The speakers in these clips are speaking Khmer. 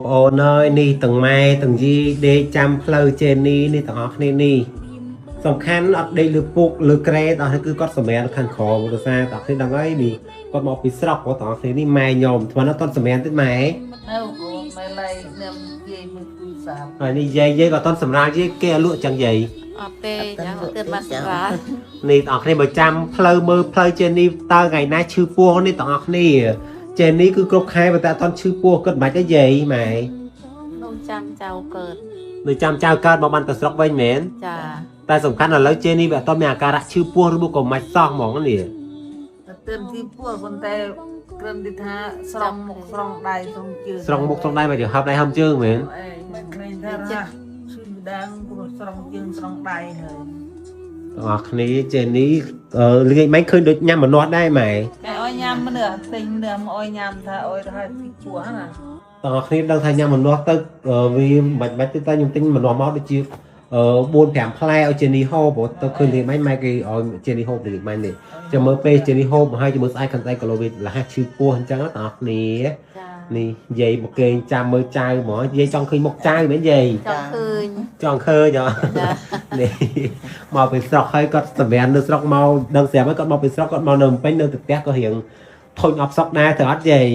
អូនអើយនេះទាំងម៉ែទាំងយីដេកចាំផ្លូវចេនីនេះទាំងអស់គ្នានេះសំខាន់អត់ដេកលើពុកលើក្រែទាំងអស់នេះគឺគាត់សម្រានខាងក្រោមដោយសារទាំងអស់គ្នាដឹងហើយនេះគាត់មកពីស្រុកគាត់ទាំងអស់គ្នានេះម៉ែខ្ញុំថ្មអត់ទាន់សម្រានទេម៉ែ នៅកូនម៉ែឡៃនឹមយាយមួយទូរស័ព្ទ ហើយនេះយាយយាយក៏អត់ទាន់សម្រាលយាយគេឲ្យលក់ចឹងយាយ អត់ទេចាអត់ទៀតបានសម្រាល នេះទាំងអស់គ្នាបើចាំផ្លូវមើលផ្លូវចេនីតើថ្ងៃណាឈឺពោះនេះទាំងអស់គ្នាចេនីគឺគ្រប់ខែប៉ុន្តែអត់ទាន់ឈឺពោះគាត់មិនបាច់ទេយាយម៉ែ នៅចាំចៅកើត នៅចាំចៅកើតមកបានទៅស្រុកវិញមែន ចា តែសំខាន់ឥឡូវចេនីវាអត់ទាន់មានអាការៈឈឺពោះឬមកក៏មិនសោះហ្មងនេះ តែទឿនទីពោះប៉ុន្តែគ្រិនទីថាស្រង់មុខស្រង់ដៃស្រង់ជើង ស្រង់មុខស្រង់ដៃមកហឹបដៃហឹមជើងមែន អេមិនឃើញថារះឈឺដាងព្រោះស្រង់ជើងស្រង់ដៃហើយ ទាំងអស់គ្នាចេនីល្ងាចមិញឃើញដូចញ៉ាំម្នាស់ដែរម៉ែ តែឲ្យញ៉ាំម្នាស់ទិញម្នាស់មកឲ្យញ៉ាំថាឲ្យរហ័សទីពោះណា ទាំងអស់គ្នាដឹងថាញ៉ាំម្នាស់ទៅវាមិនបាច់ទេតែខ្ញុំទិញម្នាស់មកដូចជា4 5ផ្លែឲ្យចេនីហូបព្រោះទៅឃើញល្ងាចមិញម៉ែគេឲ្យចេនីហូបល្ងាចមិញនេះចាំមើលពេលចេនីហូបមកហើយចាំមើលស្អែកខាងស្អែកគីឡូវាលះឈឺពោះអញ្ចឹងទាំងអស់គ្នា ចា នេះយាយមកគេងចាំមើលចៅហ្មងយាយចង់ឃើញមុខចៅមែនយាយ ចង់ឃើញ ចង់ឃើញហ៎ ចា នេះមកពីស្រុកហើយគាត់សម្រាននៅស្រុកមកដឹងស្រាប់ហើយគាត់មកពីស្រុកគាត់មកនៅភ្នំពេញនៅទៅផ្ទះក៏រៀងធុញអបសុកដែរត្រូវអត់យាយ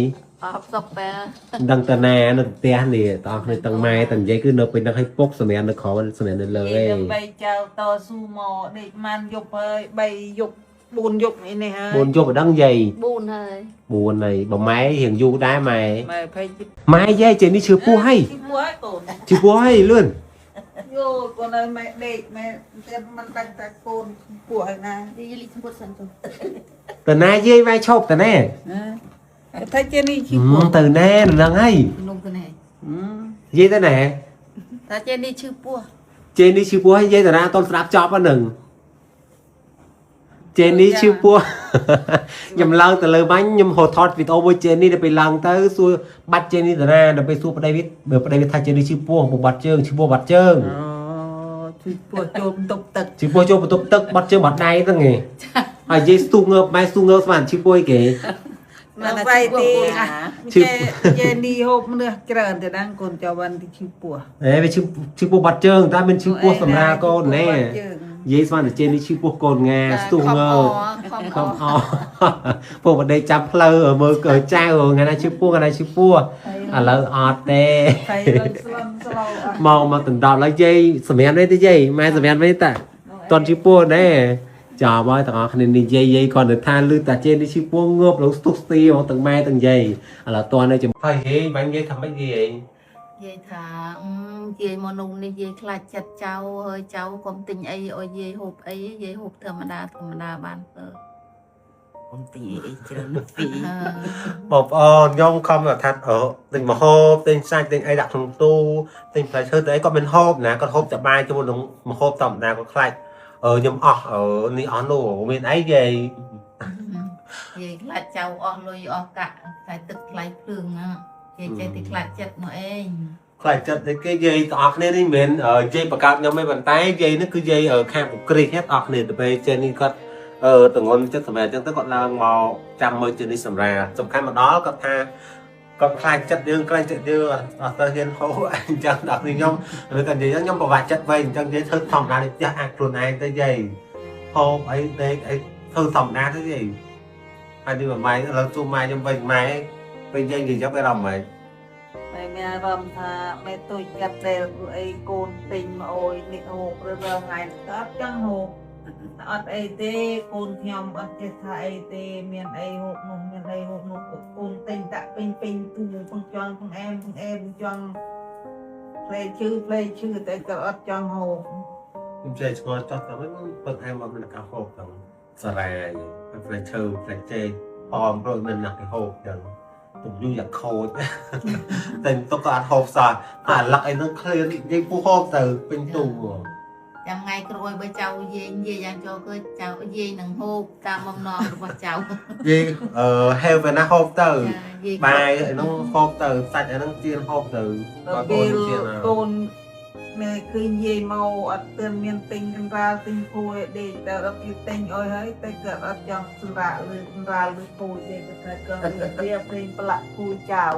អបសុកបែ មិនដឹងតាណានៅផ្ទះនេះបងប្អូនទាំងម៉ែទាំងយាយគឺនៅពេញនឹងឲ្យពុកសម្រាននៅក្រោមសម្រាននៅលើ យាយ ឯង ដើម្បីចៅតស៊ូមកដេកម៉ានយប់ហើយ3យប់4យប់នេះនេះហើយ 4យប់មិនដឹងយាយ 4ហើយ 4ហើយបើម៉ែរៀងយូរដែរម៉ែ ម៉ែភ័យចិត្ត ម៉ែយាយចេះនេះឈឺពោះហើយ ឈឺពោះហើយកូន ឈឺពោះហើយលឿន យោកូនឲ្យម៉ែដេកម៉ែទៀតមិនដាច់តែកូនពោះហើយណា យាយលីឈ្មោះសិនចុះ តាណាយាយម៉ែឈប់តាណា ណាថាចេនេះឈឺពោះ ទៅណានឹងហើយ នំទៅនេះ យាយទៅណា តាចេនេះឈឺពោះ ចេនេះឈឺពោះហើយយាយតាណាអត់ទាន់ស្ដាប់ចប់ហ្នឹងចេនេះឈឺពោះខ្ញុំឡើងទៅលើបាញ់ខ្ញុំហៅថតវីដេអូមួយចេនេះដល់ពេលឡើងទៅសួរបាត់ចេនេះតាណាដល់ពេលសួរប្តីវាបើប្តីវាថាចេនេះឈឺពោះពុកបាត់ជើងឈឺពោះបាត់ជើង អូឈឺពោះចូលបន្ទប់ទឹក ឈឺពោះចូលបន្ទប់ទឹកបាត់ជើងបាត់ដៃហ្នឹងឯងហើយយាយស្ទុះងើបម៉ែស្ទុះងើបស្មានឈឺពោះអីគេ នៅវៃទីចេចេនេះហូបម្នាស់ច្រើនទៅដល់កូនចៅវ៉ាន់ទីឈឺពោះ អេវាឈឺឈឺពោះបាត់ជើងតែមិនឈឺពោះសម្រាលកូនណែយាយស្មានតែចេនេះឈឺពោះកូនងាស្ទុះងើប ខំ ខំអពួកបដិចាប់ផ្លូវមើលកើចៅថ្ងៃណាឈឺពោះថ្ងៃណាឈឺពោះឥឡូវអត់ទេ ហើយឡើងស្លំស្លោអស់ មកមកដណ្ដប់ឡើយយាយសម្រានវិញទេយាយម៉ែសម្រានវិញតាតន់ឈឺពោះណែចប់ហើយទាំងអស់គ្នានេះយាយយាយគាត់ទៅថាលឺតាចេនេះឈឺពោះងើបឡើងស្ទុះស្ទីហ្មងទាំងម៉ែទាំងយាយឥឡូវតន់នៅចំហើយយាយបាញ់យាយថាម៉េចយាយ យាយថាយាយមកនោះនេះយាយខ្លាចចិត្តចៅហើយចៅកុំទិញអីឲ្យយាយហូបអីយាយហូបធម្មតាធម្មតាបានទៅ កុំទិញអីច្រើនពី បងប្អូនខ្ញុំខំថាអឺទិញម្ហូបទិញសាច់ទិញអីដាក់ក្នុងទូទិញផ្លែឈើទៅអីគាត់មិនហូបណាគាត់ហូបតែបាយជាមួយនឹងម្ហូបធម្មតាគាត់ខ្លាចអឺខ្ញុំអស់អឺនេះអស់នោះមានអីយាយ យាយខ្លាចចៅអស់លុយអស់កាក់ថ្លៃទឹកថ្លៃភ្លើងហ្នឹងយាយចេះតែខ្លាចចិត្តមកឯង ខ្លាចចិត្តតែគេយាយទាំងអស់គ្នានេះមិនមែនយាយបង្កើតខ្ញុំទេប៉ុន្តែយាយនេះគឺយាយខាងពុក្រិសទាំងអស់គ្នាទៅពេលចេះនេះគាត់អឺតងន់ចិត្តសម្រាប់អញ្ចឹងទៅគាត់ឡើងមកចាំមើលចេះនេះសម្រាប់សំខាន់មកដល់គាត់ថាគាត់ខ្លាចចិត្តយើងខ្លាចចិត្តយើងអត់ទៅហ៊ានហូបអញ្ចឹងដល់នេះខ្ញុំឬក៏និយាយខ្ញុំពិបាកចិត្តវិញអញ្ចឹងយាយធ្វើធម្មតានេះផ្ទះអាចខ្លួនឯងទៅយាយហូបអីដេកអីធ្វើធម្មតាទៅយាយហើយនេះមួយម៉ែឥឡូវជួម៉ែខ្ញុំវិញម៉ែពេលយាយនិយាយចាប់អារម្មណ៍ម៉េច ម៉ែមានអារម្មណ៍ថាម៉ែទូចកាត់ដែលព្រោះអីកូនទិញមកអុយនេះហូបឬដល់ថ្ងៃអត់ចង់ហូបអត់អីទេកូនខ្ញុំអត់ចេះថាអីទេមានអីហូបនោះមានអីហូបនោះកូនទិញដាក់ពេញពេញទូពងចង់ពងអែមពងអែមចង់ផ្លែឈើផ្លែឈើតែក៏អត់ចង់ហូប ខ្ញុំចេះឆ្ងល់ចោះតែមិនពឹងអែមអត់មានការហូបទាំងសារាយហើយផ្លែឈើផ្លែចេកប៉មព្រោះមានអ្នកគេហូបចឹងទំយូរយ៉ាងខូចតែទុកក៏អត់ហូបសោះតែអាលឹកអីហ្នឹងឃ្លាននិយាយពូហូបទៅពេញទូហ្មង ចាំថ្ងៃក្រោយបើចៅយាយនិយាយយ៉ាងចូលគឺចៅយាយនឹងហូបតាមបំណងរបស់ចៅ យាយអឺហេវទៅណាហូបទៅ យាយ បាយអីហ្នឹងហូបទៅសាច់អីហ្នឹងចៀនហូបទៅ ដល់ កូ ពេល នចៀន កូន ម៉ែឃើញយាយមកអត់ទាន់មានទិញកណ្ដាលទិញភួយដេកតែដល់គេទិញអុយហើយតែគាត់អត់ចង់សម្រាកលើកណ្ដាលលើពូជទេគាត់ថាគាត់វាព្រេងប្រឡាក់ពូជចៅ។